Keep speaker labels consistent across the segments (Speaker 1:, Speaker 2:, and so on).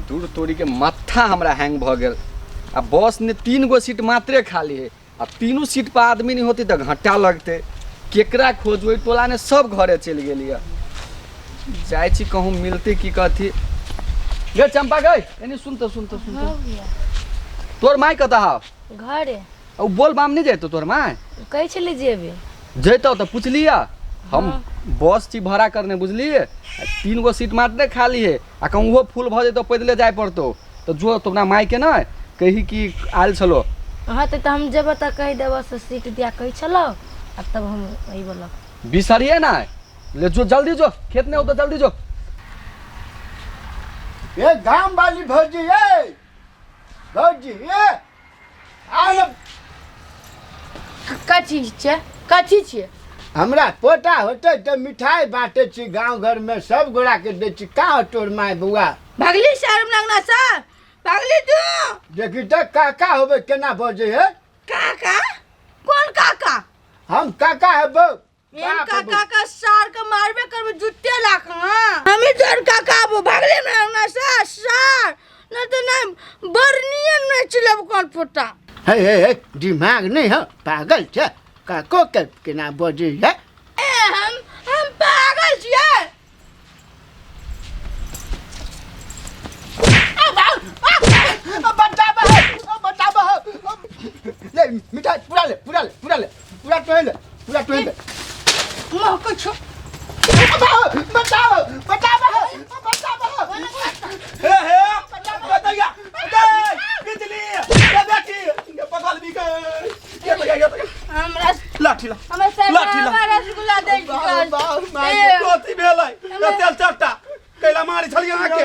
Speaker 1: दूर तोड़ीके माथा हमरा हैंग भऽ गेल। आ बस ने 3 गो सीट मात्रे खाली है, आ तीनू सीट पर आदमी नहीं होते तऽ घंटा लगते। केकरा खोजू? ओहि टोला ने सब घरे चलि गेलियै। जाइ छी, कहूँ मिलते की कथी। गे चंपा गई, एनी सुन तो, सुन तो, सुन तो।
Speaker 2: हाँ भैया।
Speaker 1: तोर माय कतऽ हौ?
Speaker 2: घरे।
Speaker 1: आ उ बोल बाम नहीं जैतो तोर माय?
Speaker 2: कहै छली जेबे।
Speaker 1: जैतो तऽ पुछलियै हम। बस छी भाड़ा करने, बुझलियै? आ 3 गो सीट मात्र खाली है, आ कहूँ ओहो फुल भऽ जेतौ, पैदले जाय पड़तौ। तऽ जो तो अपना माय के ने कही कि आयल छलो।
Speaker 2: हाँ, तऽ हम जेबो तऽ कहि देबो से सीट दिया कहै छलो, आ तब हम अइबो लऽ।
Speaker 1: बिसरिए ना ले, जो जल्दी जो, खेत नहीं हो तो जल्दी जो।
Speaker 3: ए गाम वाली भौजी, ए भौजी, ए आ न।
Speaker 4: कथी छै? कथी छियै?
Speaker 3: हमरा पोता होतै तऽ मिठाई बाँटै छी, गाँव घरमे सब गोराके दै छी। कहाँ तोर माय बौआ?
Speaker 4: भगली शर्म लगना सर, भगली तू।
Speaker 3: देखी तऽ, काका होबै, केना बजै है।
Speaker 4: काका? कोन काका?
Speaker 3: हम काका हेबौ।
Speaker 4: एहन
Speaker 3: बाप हेबौ।
Speaker 4: काका का सार के मारबे करबे जुत्ते लाख। हाँ, हमी तोर काका आबो। भगले में अंगना से सार न तो नहीं बरनियन में चिलब कोन फोटा।
Speaker 3: हे हे हे, दिमाग नहीं है, पागल छै, काको के केना बजै है।
Speaker 4: ए हम पागल छियै?
Speaker 3: बचाबह, बचाबह। ले मिठाई पूरा ले, पूरा ले, पूरा ले, पूरा तोहे ले, पूरा तोहे ले।
Speaker 4: महकै छौ।
Speaker 3: बचाओ, बचाबह, बचाबह।
Speaker 5: हे हे बताइया बिजली ये बेटी ये पकड़ भी गए ये भैया ये भैया।
Speaker 4: हमरा
Speaker 5: लाठी ला।
Speaker 4: हमरा सर।
Speaker 5: लाठी ला।
Speaker 4: हमरा रसगुल्ला दे।
Speaker 3: बाबू।
Speaker 5: कथी भेलै? ये तेल चट्टा कैला मारी छलियै अहाँके?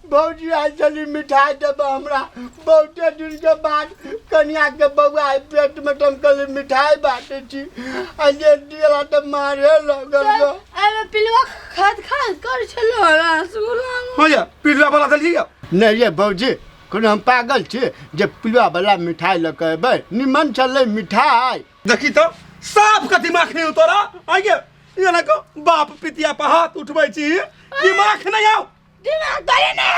Speaker 3: भौजी, आइ चली मिठाई देबह हमरा। बहुते दिन के बाद कनिया के बौआ है पेट में, तऽ हम कहलियै मिठाई बाँटै छी, आ जे दियला तऽ मारे लगल गऽ।
Speaker 4: अरे पिलुआ खाद खाद कर छलो रसगुल्ला।
Speaker 5: हो या पिलुआ वाला देलियै?
Speaker 3: नहि ये भौजी, कोनो हम पागल छी जे पिलुआ वाला मिठाई लऽ कऽ एबै? निमन छलै मिठाई।
Speaker 5: देखी तो साफ का दिमाग नहीं तोरा आइए। ये ना को बाप पितिया पर हाथ उठबै छी, दिमाग नहीं आओ।
Speaker 4: दिमाग तोरे ने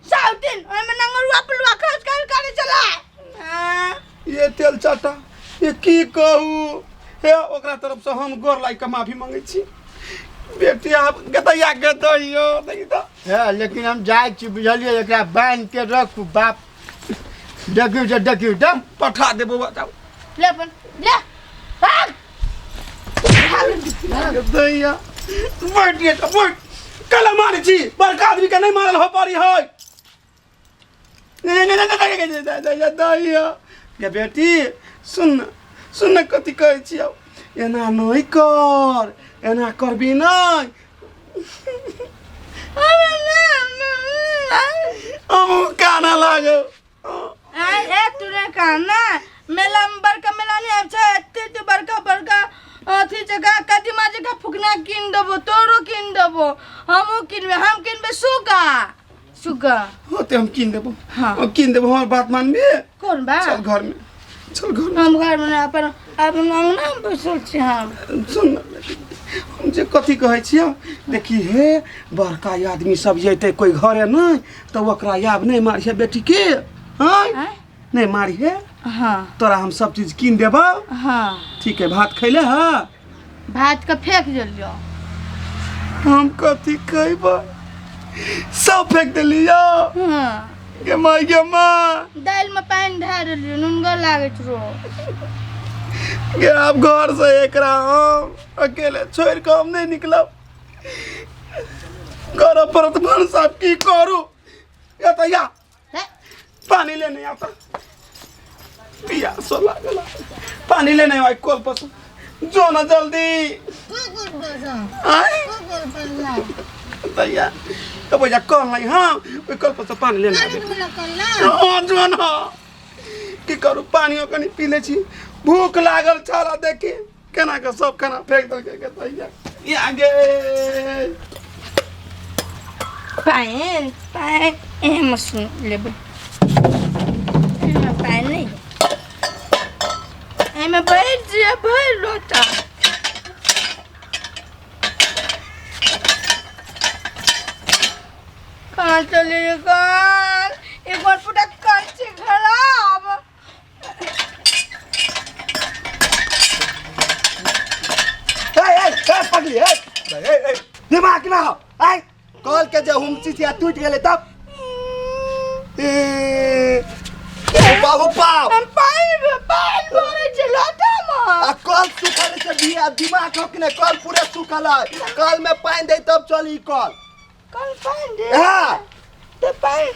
Speaker 4: सब दिन ओहिमे नंगरुआ पिलुआ खर्च कर करे चला। हाँ।
Speaker 5: ये तेल चाटा, ये की कहू। हे, ओकरा तरफ से हम गोर लाग के माफी मांगे छी। बेटी आब गदैया गदैयो देखी तो।
Speaker 3: हे, लेकिन हम जाइ छी, बुझलियै? एकरा बान्हि के रखू बाप। देखियौ तऽ, देखियौ तऽ।
Speaker 5: पठा दे बौआ, जाओ।
Speaker 4: ले अपन ले, भाग।
Speaker 5: गदैया बैठ ये तो बैठ। कल मारे छी, बड़का आदमी के नहीं मारल हो पारी है। नहीं नहीं नहीं नहीं नहीं नहीं नहीं। गे बेटी, सुन न, सुन न, कथी कहै छियौ? एना नहीं कर, एना करबी नहीं। हमहूँ काना लागो।
Speaker 4: आय ए, तूने कहना मेला में बड़का मेला नहीं आबै छै, एते एते बड़का बड़का अथी जगह कदीमा जगह फुकना कीन देबो, तोरो कीन देबो, हमहूँ किनबै। हम किनबै सुग्गा, सुग्गा।
Speaker 5: होते, हम कीन देबो।
Speaker 4: हाँ।
Speaker 5: हम कीन देबो, हमर बात मानबी?
Speaker 4: कोन बा?
Speaker 5: चल घर में, चल घर में।
Speaker 4: हम घर में नहि, अपन अपन अंगना में बैसल छी हम।
Speaker 5: सुन न बेटी, हम जे कथी कहै छियौ, देखी हे, बड़का आदमी सब जैते कोई घरे नहि तऽ ओकरा आब नहि मारिहे बेटी के। आँय?
Speaker 4: आँय?
Speaker 5: नहि मारिहे।
Speaker 4: हाँ।
Speaker 5: तोरा हम सब चीज कीन देबौ।
Speaker 4: हाँ।
Speaker 5: ठीक है, भात खैले? हाँ।
Speaker 4: भात के फेंक देलियो।
Speaker 5: हम कथी कहबै, सब फेंक देलियो।
Speaker 4: हाँ।
Speaker 5: गे माय, गे माँ।
Speaker 4: दालि में पानि ढारि देलियो, नुनगर लागैत रहो।
Speaker 5: गे, आब घर से एकरा हम अकेले छोड़ के हम नहीं निकलब। करऽ पड़त भनसा, की करू? या तऽ या पानी लेने आता, पियासो लागल। पानी लेने आई कल पर से। जो ना जल्दी। आय भैया तो भैया कल नहीं। हाँ, ओहि कल पर से पानी लेने आबे। हाँ, जो ना, की करू, पानियो कनि पी लै छी, भूख लागल छल। आ देखी केना के सब खाना फेंक देलकै। के भैया या गे।
Speaker 4: पानि, पानि एहिमे सुन लेबै। एहिमे पानि नहि, एहिमे भरि दिअ, भरि लोटा। कहाँ चली? कहाँ? एक बार पूरा कल खराब।
Speaker 3: ए ए ए पगली ए ए ए दिमाग ना हो आय कल के जे हुमची छी आ टूट गेलै तब ए बाबू पाव
Speaker 4: हम पानी पानी भरे छै लोटा में।
Speaker 3: आ कल सुखल से भी आ दिमाग हो कि नहीं कल पूरे सुखल है कल में पानी दे तब चली कल
Speaker 4: कल पानी दे
Speaker 3: हाँ
Speaker 4: तो पानी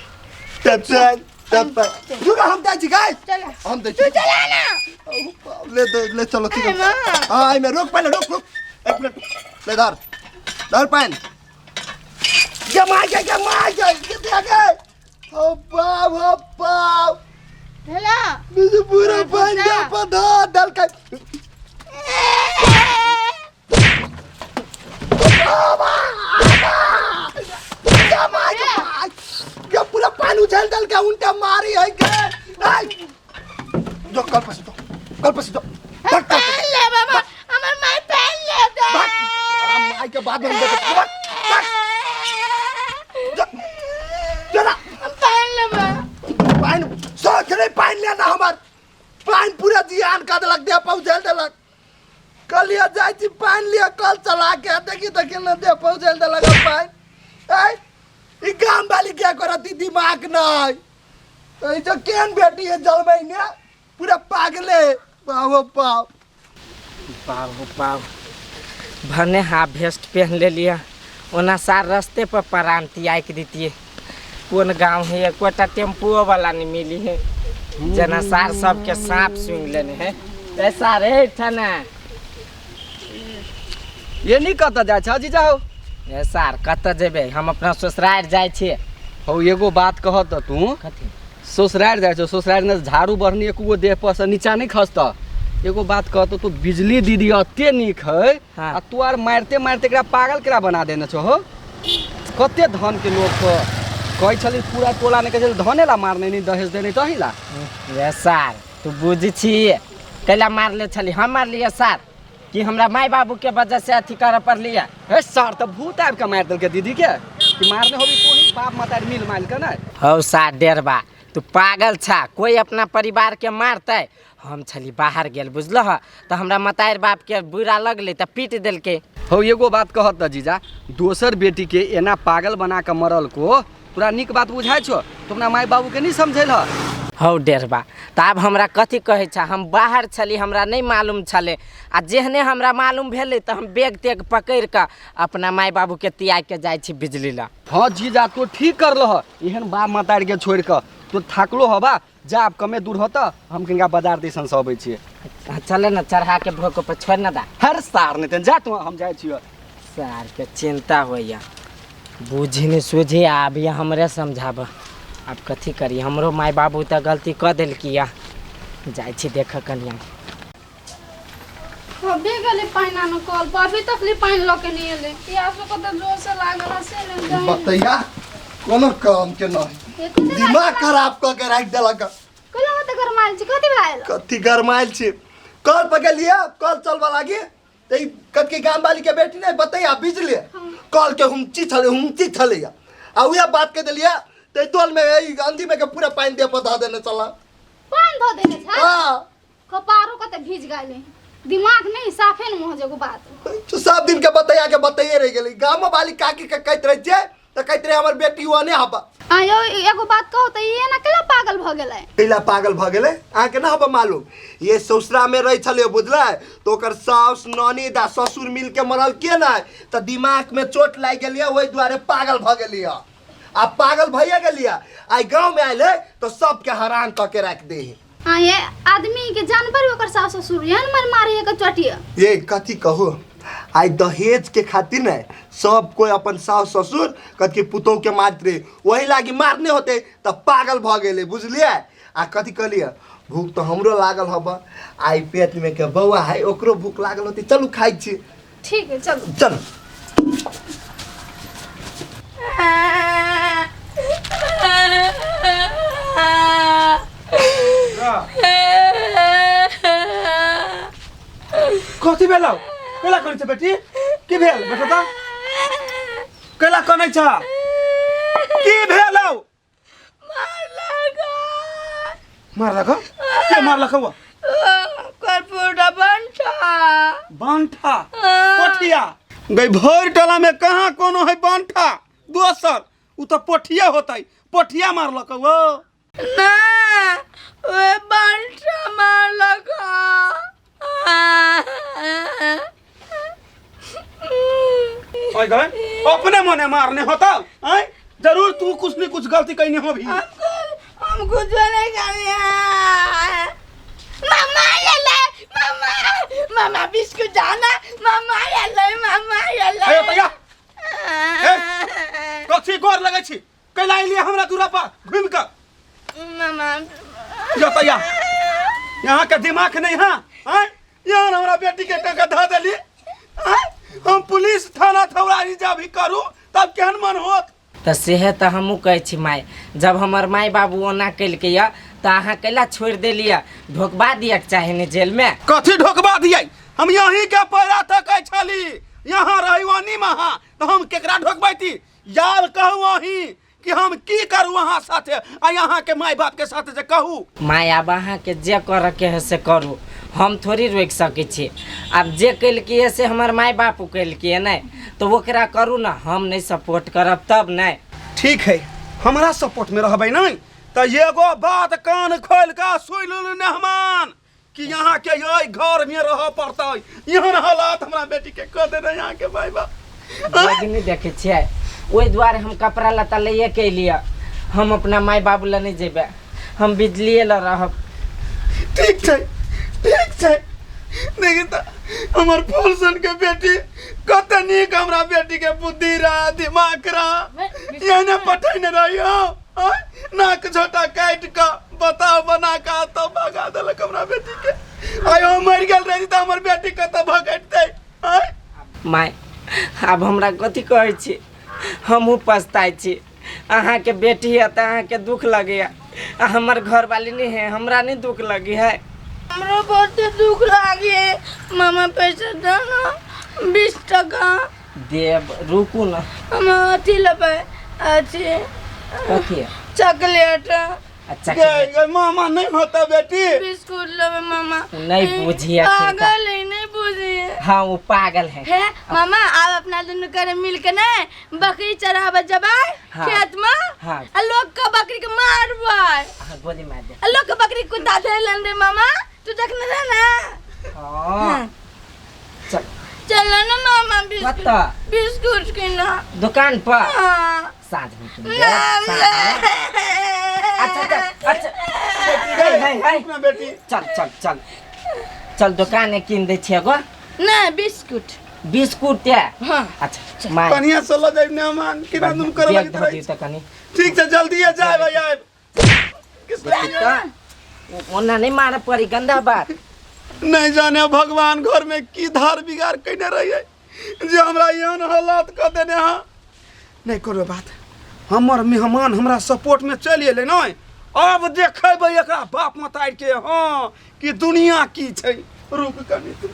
Speaker 3: तब चल तब पर रुक हम दै छी गाइस
Speaker 4: चला
Speaker 3: हम दै
Speaker 4: तू
Speaker 3: छी
Speaker 4: चला ना।
Speaker 3: ले दे ले चलो ठीक है।
Speaker 4: ना।
Speaker 3: हाँ मैं रोक पहले रोक रोक एक मिनट ले धर धर पानी जमा गया जमा गया कितने गए ओ बाप ओ बाप
Speaker 4: हेला
Speaker 3: मुझे पूरा पानी दे पधा डल के जमा गया ये पूरा पानी उछल डल के उल्टा मारी है के आई जो कल पसी तो कल पसी तो भाग कल
Speaker 4: पहन ले बाबा हमर माई पहन ले दे।
Speaker 3: भाग अरे माई के बाद में हम देखो भाग भाग जो चला
Speaker 4: हम पहन ले बा
Speaker 3: पानी सोच नहीं पानी लेना हमार पानी पूरा जियान का देलक दे पहुँचल देलक कल लिया जाइ छी पानि लिया कल चला के देखी देखी न दे पहुँचल देलक पानि आय ई गाम वाली क्या करत ई दिमाग नहीं तो ई जो केहन बेटी है जलबै ने पूरा पागले बाबो बाप
Speaker 6: बाबू बाबू भने हाफ भेस्ट पहन ले लिया ओना सार रास्ते पर परांती आइक दीतिए। कोन गांव है एकोटा टेम्पुओ वाला नहीं मिली है जना सार सबके सांप सूंघ लेने है। ए सार ए ठना
Speaker 1: ये नहीं कतऽ जाइ छह जीजा हो?
Speaker 6: ए सार कतऽ जेबै हम अपना ससुरारि जाइ छियै।
Speaker 1: हौ एगो बात कह तऽ तू
Speaker 6: कथी?
Speaker 1: ससुरारि जाइ छौ ससुरारि ने झाड़ू बढ़नी एको देह पर से नीचा नहीं खसतऽ। एगो बात कह तो तू बिजली दीदी अते नीक है
Speaker 6: हाँ।
Speaker 1: आ तू आर मारते मारते एकरा पागल केरा बना देने छौ हो। कते धन के लोग को कहै छली पूरा टोला ने कहै छली धने ला मारने नहीं दहेज देने तही ला।
Speaker 6: ए सार तू बुझी छी कैला मारले छली हम मारलियै सार कि हमरा माय बाबू के वजह से अथी करऽ पड़लियै।
Speaker 1: हे सार तऽ भूत आबि के मारि देलकै दीदी के कि मारने होबी तोही बाप मतारी मिल माल के ने।
Speaker 6: हौ सार डेरबा तू पागल छा कोई अपना परिवार के मारतै। हम छली बाहर गेल बुझलह तऽ हमरा मतारि बाप के बुरा लगलै तऽ पीट देलकै।
Speaker 1: हौ एगो बात कहत तऽ जीजा दोसर बेटी के एना पागल बना के मरल को तोरा नीक बात बुझाइ छौ? तू अपना माय बाबू के नहीं समझेल ह?
Speaker 6: हौ डेरबा तऽ आब हमरा कथी कहै छ हम बाहर छली हमरा नहीं मालूम छलै आ जेहने हमरा मालूम भेलै तऽ हम बैग तेग पकड़ि कऽ अपना माय बाबू के तियाग के जाइ छी बिजली लग।
Speaker 1: हाँ जीजा तो ठीक करलह एहन बाप मतारि के छोड़ि कऽ तो थाकलो हबा जा आब कमे दूर होता हम किनका बाजार दिसन से अबै छियै।
Speaker 6: चले न चढ़ा के भोक पर छोड़ न दा।
Speaker 1: हर सार नहीं तेन जा तू हम जाइ छियै।
Speaker 6: सार के चिंता होइया बुझी नहीं सूझी आब ये हमरे समझाब आब कथी करी हमरो माय बाबू तऽ गलती कऽ देलकी या जाइ छी देख कनिया।
Speaker 7: अभी गेलै पानि आनो कल पर अभी तक ले पानि लऽ के नहीं एलै। प्यासो कते जोर से लागल है से नहि जानि।
Speaker 3: बतैया कोनो काम के नहीं दिमाग खराब कऽ के राखि देलक।
Speaker 7: कहियो कते गरमायल छी कथी भेल?
Speaker 3: कथी गरमायल छी कल पर गेलियै कल चलबऽ लागी तऽ ई कथी गाम वाली के बेटी नहीं बतैया बिजली कल के हुमची छलै हुमची छलै आ उएह बात कह देलियै तऽ डोल में ई आंधी में के पूरा पानि देह पर धऽ देने छल।
Speaker 7: पानि धऽ देने छल?
Speaker 3: हाँ।
Speaker 7: कपारो कते भीज गेलै दिमाग नहीं साफे न मोह एगो बात।
Speaker 3: तो सब दिन के बतैया के बतैये रह गेलै गाम वाली काकी के कहैत रहै छियै तऽ कहैत रहै हमर बेटी ओने हबा।
Speaker 7: आयो एगो बात कहू तऽ ई एना केला पागल भऽ गेलै?
Speaker 3: कैला पागल भऽ गेलै अहाँके ना हबा मालूम ये ससुरा में रहै छलै बुझलै तऽ ओकर साउस ननद आ ससुर मिल के मरल के नहि तऽ दिमाग में चोट लागि गेलियै ओहि दुआरे पागल भऽ गेलियै आ पागल भइए गेलियै आइ गाँव में आयल है तऽ सबके हरान कऽ के राखि दे है।
Speaker 7: आ ये आदमी के जानवर ओकर सास ससुर एहन मार मारे है के चोटिया।
Speaker 3: ये कथी कहू आइ दहेज के खातिर ने सब कोई अपन सास ससुर कथी पुतोह के मारत रहे वही लागी मारने होते तऽ पागल भऽ गेलै बुझलियै। आ कथी कहलियै भूख तऽ हमरो लागल हब आइ पेट में के बौआ है ओकरो भूख लागल होते चलू खाइ छी।
Speaker 7: ठीक है चलू
Speaker 3: चलू।
Speaker 5: कथी भेलौ कैला कनै छ बेटी की भेल बेटा तऽ कैला कनै छ की भेलौ? मारलक के मारलक हौ
Speaker 4: कर्पूरा बंठा।
Speaker 5: बंठा पोठिया गई भरि टोला में कहाँ कोनो है बंठा दोसर उ तो पोठिया होतै पोठिया मारलक हौ
Speaker 4: ना ओए बंठा मारलक।
Speaker 5: ओए गए अपने मने मारने होता आय जरूर तू कुछ न कुछ गलती कइने हो भी।
Speaker 4: हम कुछ नहीं करे। मामा ये ले मामा, मामा बिस्कुट जाना मामा ये ले मामा ये ले।
Speaker 5: अरे भैया ए कथी गोर लगै छी कैला अइलियै हमरा दूरा पर घुमि कऽ
Speaker 4: मामा
Speaker 5: जो तैया यहाँ के दिमाग नहीं है आय यहाँ हमरा बेटी के टका धऽ देली आय हम पुलिस थाना थौरारी जा भी करू तब केहन मन होत।
Speaker 6: तऽ सेहे तऽ हमहूँ कहै छी माय, जब हमर माय बाबू ओना केलकै यऽ तऽ अहाँ कैला छोड़ि देलियै? ढोकबा दियके चाही ने जेलमे।
Speaker 5: कथी ढोकबा दियै? हम यहीं के पैरा तकै छली, यहाँ रही ओनी महा तऽ हम केकरा ढोकबैती? यार कहू अहीं कि हम की करू अहाँ साथे आ यहाँ के माय बाप के साथे जे कहू।
Speaker 6: माय आब अहाँके जे करऽके है से करू, हम थोड़ी रोकि सकै छी। आब जे केलकै से हमर माय बाप केलकै नहि तऽ ओकरा करू ने, हम नहि सपोर्ट करब तब नहि।
Speaker 5: ठीक है, हमरा सपोर्ट में रहबै नहि तऽ एगो बात कान खोलि कऽ सुनि लू मेहमान कि यहाँ के यही घर में रह पड़तै। एहन हालात हमरा बेटी के कऽ देने यहाँ के माय बाप।
Speaker 6: नहीं देखे छियै, ओहि दुआरे हम कपड़ा लत्ता लैए के अयलियै। हम अपना माय बाबू लए नहि जेबै, हम बिजलिए लए रहब।
Speaker 5: ठीक छै ठीक छै। देखी तऽ हमर फूल सन के बेटी कते नीक, हमरा बेटी के बुद्धि रहा दिमाग रहा, एहने पठेने रही हो नाक झोटा काटि कऽ बताओ बना कऽ तब भगा देलक हमरा बेटी के। आइ हम मरि गेल रही तऽ हमर बेटी कतऽ भगैतै?
Speaker 6: माय आब हमरा कथी कहै छी, हमहूँ पछताइ छी। अहाँके बेटी है तऽ अहाँके दुख लगैया, आ हमर घरवाली नहीं है हमरा नहीं दुख लगी है।
Speaker 4: हमरो बहुत दुख लागे मामा, पैसा दो ना 20 टका
Speaker 6: देब, रुकू ना।
Speaker 4: हम अथी लेबै, अथी
Speaker 6: कथी?
Speaker 4: चॉकलेट।
Speaker 6: अच्छा
Speaker 5: गई गई मामा नहीं होता बेटी,
Speaker 4: बिस्कुट लेबै मामा।
Speaker 6: नहीं बुझिए
Speaker 4: पागल है, नहीं बुझिए।
Speaker 6: हाँ वो पागल है।
Speaker 4: है मामा, आप अपना दोनों करे मिल के ना बकरी चरावे जबै।
Speaker 6: हाँ।
Speaker 4: खेत में।
Speaker 6: हाँ।
Speaker 4: आ लोग के बकरी के मारबै।
Speaker 6: हाँ, गोली मार दे।
Speaker 4: आ लोग के बकरी कुत्ता धैलन रे मामा, तू देखने रहे ना?
Speaker 6: हाँ चल
Speaker 4: चल ना मामा बिस्कुट
Speaker 6: कतऽ?
Speaker 4: बिस्कुट किना
Speaker 6: दुकान पर।
Speaker 4: हाँ।
Speaker 6: साँझ में किन देब,
Speaker 4: ना,
Speaker 6: साँझ में। अच्छा अच्छा अच्छा है, है, है।
Speaker 5: अपना बेटी
Speaker 6: चल चल चल चल दुकान में किन दै छियै एगो।
Speaker 4: नहीं बिस्कुट।
Speaker 6: बिस्कुट ते?
Speaker 4: हाँ।
Speaker 6: अच्छा माय
Speaker 5: बढ़िया से लऽ जाइब मेहमान केना दुन करऽ
Speaker 6: बैग
Speaker 5: लगैत
Speaker 6: धऽ
Speaker 5: रहै।
Speaker 6: दियौ तऽ कनी।
Speaker 5: ठीक छै जल्दी जायब आयब।
Speaker 6: देखी तऽ ओना नहीं मारे पड़ी, गंदा बात।
Speaker 5: नहीं जाने भगवान घर में की धार बिगाड़ कने रहिए जे हमरा एहन हालात कऽ देने हँ। नहीं कोनो बात, हमर मेहमान हमरा सपोर्ट में चलि एलै नहीं, अब देखेबै एकरा बाप मतारि के हाँ कि दुनिया की छै। रुक कनी तू।